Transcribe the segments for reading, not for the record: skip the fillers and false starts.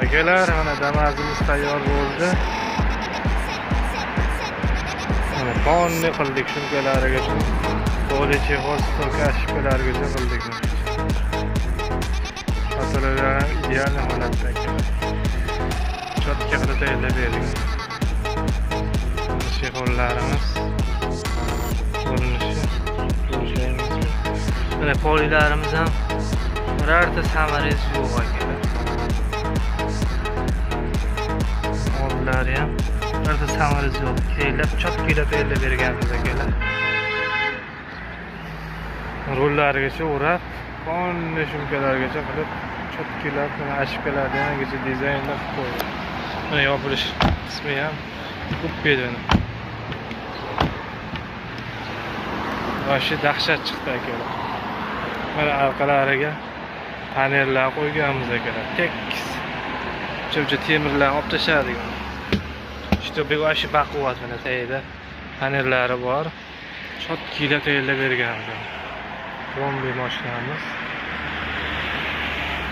Akalar, mana Damazimiz tayyor bo'ldi. Mana ponni qildik shumkalarigacha. Poli chexol stoka ashipkalarigacha qildik. Masalan, ideal holatda akalar. Chotga qilib tayyorlab berdik. Chexollarimiz ko'rinishi ko'rishingiz. Mana polilarimiz ham birorta samarez yo'q akalar. Oldilari ham birorta samarez yo'q. Keylab, chotkilab tayyorlab berganmiz akalar. Rollarigacha o'rab, qonni shumkalargacha qilib, chotkilab, mana ashipkalarni yangicha dizaynda qilib qo'ydik. Mana yopilish qismi ham ko'p berdi. Vashi dahshat chiqdi akalar. Mana orqalariga panellar qo'yganmiz akalar. Tekis. O'sha temirlarni olib tashladik. Ishda vashi baquvvat mana tagida panellari bor. Chotkilab tayyorlab berganmiz. Kombi mashinamiz.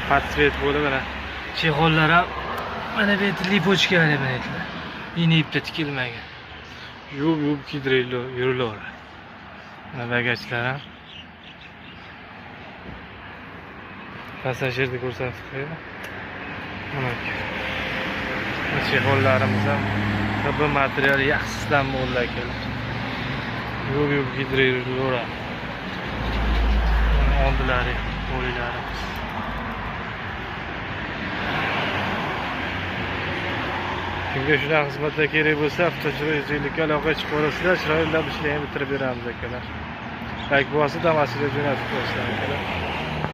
Patsvet bo'lib mana chexollar ham mana bu yerda lipochkali mana yerda. Ini ipda tikilmagan. Yuvib-yuvib kiydirib yurilaveradi. Mana bagajlar ham. Passajirni ko'rsatib qo'yadi. Mana chexollarimiz ham HB material yaxshisidan bo'ldi akalar. Yuvib-yuvib kiydirib yurilaveradi. Mana oldilari, bo'ylarimiz. Kimga shunaqa xizmatlar kerak bo'lsa, Avtochiroy 150 aloqa chiqib olasizlar, chiroylab ishlarni bitirib beramiz akalar. Like bosib, damasizga jo'natib qo'yasizlar akalar.